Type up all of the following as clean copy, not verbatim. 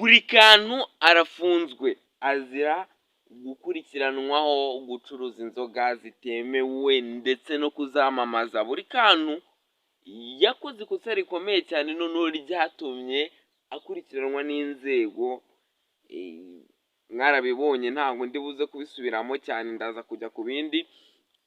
Buri Kantu arafunzwe azira gukurikiranwaho gucuruza inzoga zitemewe ndetse no kuzamamaza. Buri Kantu yakoze ikosa rikomeye cyane, noneho ryatumye akurikiranwa n'inzego. Mwarabibonye, ntabwo ndi buze kubisubiramo cyane, ndaza kujya ku bindi.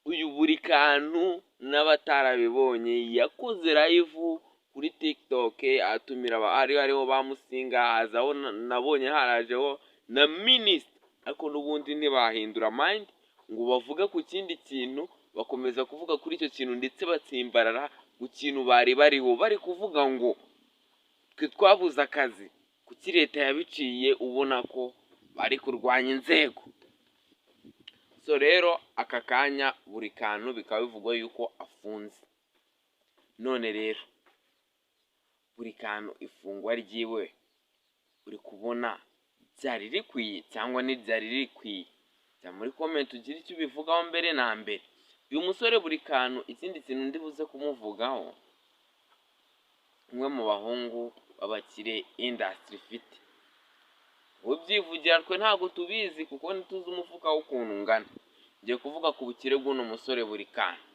Uyu Buri Kantu, n'abatarabibonye, yakoze live kuri TikTok atumira hari hariho ba Musinga, hazaho nabonye harajeho na minisita, ariko n'ubundi ntibahindura mind ngo bavuge ku kindi kintu, bakomeza kuvuga kuri icyo kintu, ndetse batsimbarara ku kintu bari bariho bari kuvuga ngo twe twabuze akazi, kuki leta yabiciye, ubona ko bari kurwanya inzego. So rero aka kanya Buri Kantu bikaba bivugwa yuko afunze. None rero Buri Kantu ifungwa ryiwe uri kubona ryari rikwiye cyangwa ntiryari rikwiye? Jya muri comment ugire icyo ubivugaho. Mbere na mbere uyu musore Buri Kantu, ikindi kintu ndi buze kumuvugaho, umwe mu bahungu b'abakire industry ifite, ubyivugira, twe ntabwo tubizi kuko ntituzi umufuka w'ukuntu ungana. Ngiye kuvuga ku bukire bw'uno musore Buri Kantu.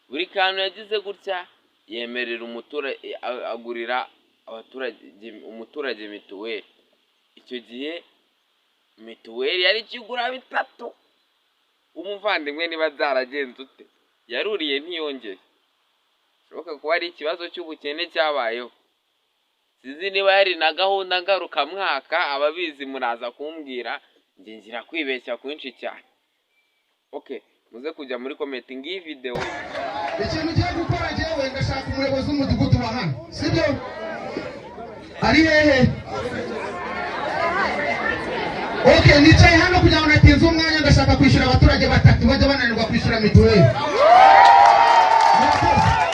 Buri Kantu yagize gutya yemerera umuturage, agurira abaturage, umuturage mituweli. Icyo gihe mituweli yari ikigura 3. Umuvandimwe, niba byaragenze ute, yaruriye ntiyongeye, bishoboka kuba ari ikibazo cy'ubukene cyabayeho. Sinzi niba yari na gahunda ngarukamwaka, ababizi muraza kumbwira, njye ngira kwibeshya kwinshi cyane. Okay, muze kujya muri comment, ngiyi video. Ikintu ugiye gukora, njyewe ndashaka umuyobozi w'umudugudu wa hano, sibyo? Ari hehe? Okay, nicaye hano kugira ngo natinze umwanya. Ndashaka kwishyura abaturage batatu bajya bananirwa kwishyura mituweli. Murakoze.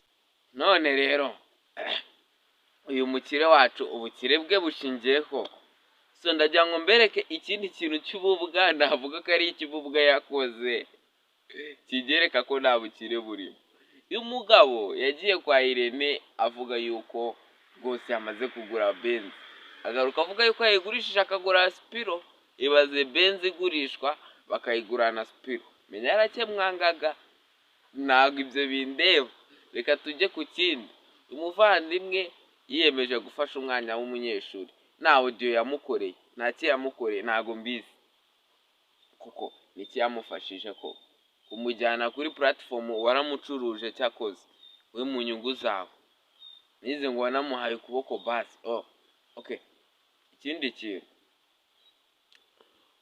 None rero uyu mukire wacu ubukire bwe bushingiyeho. So ndagira ngo mbereke ikindi kintu cy'ububwa, navuga ko ari ikibubwa yakoze kigereka ko nta bukire burimo. Uyu mugabo yagiye kwa Irene avuga yuko rwose yamaze kugura Benz, agaruka avuga yuko yayigurishije akagura Spiro. Ibaze Benz igurishwa bakayigurana Spiro, menya yarakemwangaga. Ntabwo ibyo bindeba, reka tujye ku kindi. Umuvandimwe yiyemeje gufasha umwana w'umunyeshuri, nta audio yamukoreye, nta cyo yamukoreye, ntabwo mbizi kuko niki yamufashije, ko kumujyana kuri platform waramucuruje, cyakoze we mu nyungu zawe, nize ngo wanamuhaye ukuboko basi. Oh, okay, ikindi kintu,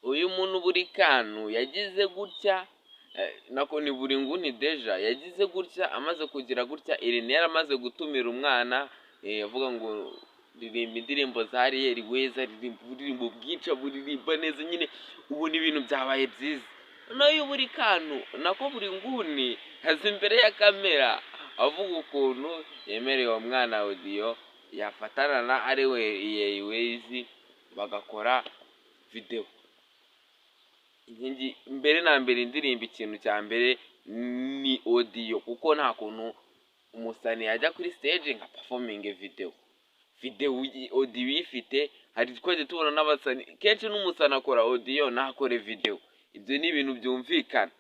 uyu muntu Buri Kantu yagize gutya, nako ni Buri Nguni déjà, yagize gutya, amaze kugira gutya, Irene yaramaze gutumira umwana, avuga ngo ririmba indirimbo za Ariel Wayz, ririmba uburirimbo bwinshi, buririmba neza nyine, ubona ibintu byabaye byiza. Noneho iyo Buri Kantu, nako Buri Nguni, aza imbere ya kamera avuga ukuntu yemereye uwo mwana audio yafatana na Ariel Wayz bagakora video. Inkingi mbere na mbere, indirimbo, ikintu cya mbere ni audio, kuko nta kuntu umusani yajya kuri stage nka performing video audio uyifite. Hari twajya tubona n'abasani kenshi, n'umusani akora audio ntakore video, ibyo ni ibintu byumvikana.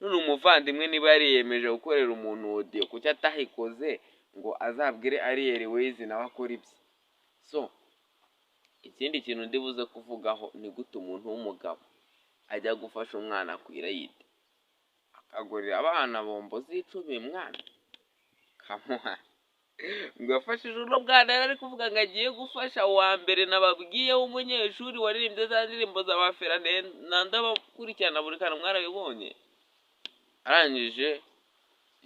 None umuvandimwe niba yariyemeje gukorera umuntu audio, kuki atayikoze ngo azabwire Ariel Wayz nawe akora ibye? So ikindi kintu ndi buze kuvugaho ni gute umuntu w'umugabo ajya gufasha umwana ku irayidi, akagurira abana bombo z'icumi, mwana kamuha ngo yafashije uno mwana. Yari ari kuvuga ngo agiye gufasha uwa mbere nababwiye w'umunyeshuri waririmbye za ndirimbo za ba Fernando, abakurikirana Buri Kantu mwarabibonye. Arangije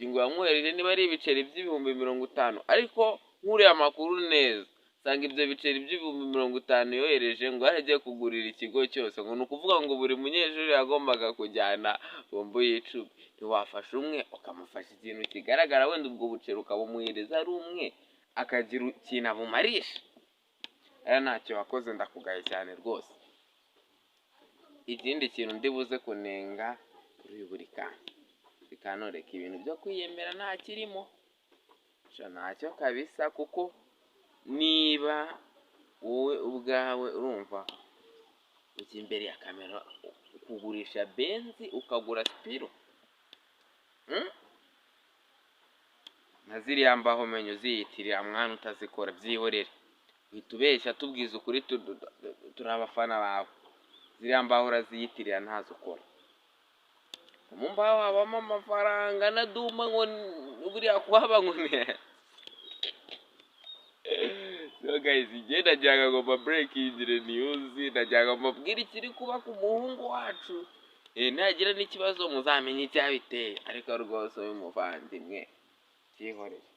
ngo yamwohereje niba ari ibiceri by'ibihumbi 50, ariko nkuriye amakuru neza usanga ibyo biceri by'ibihumbi 50 yohereje ngo yari agiye kugurira ikigo cyose, ngo ni ukuvuga ngo buri munyeshuri yagombaga kujyana bombo y'icumi. Ntiwafasha umwe ukamufasha ikintu kigaragara, wenda ubwo buceri ukabumuhereza ari umwe, akagira ikintu abumarisha? Aya ntacyo wakoze, ndakugaye cyane rwose. Ikindi kintu ndi buze kunenga kuri uyu Buri Kantu, Buri Kantu, reka ibintu byo kwiyemera, nta kirimo, ntacyo kabisa, kuko niba Wowe ubwawe urumva ujya imbere ya kamera kugurisha Benz, ukagura Spiro? Na ziriya mbaho menyo uziyitirira mwana utazikora, byihorere, uhita ubeshya. Tubwiza ukuri, turi abafana bawe. Ziriya mbaho uraziyitirira, ntazo ukora. Mu mbaho habamo amafaranga na duma ngo buriya kuhaba ngo ni. So guys, njye najyaga ngo mba breaking news, najyaga mbabwire ikiri kuba ku muhungu wacu. Nagira n'ikibazo muzamenye icyabiteye, ariko rwose uyu muvandimwe byihorere.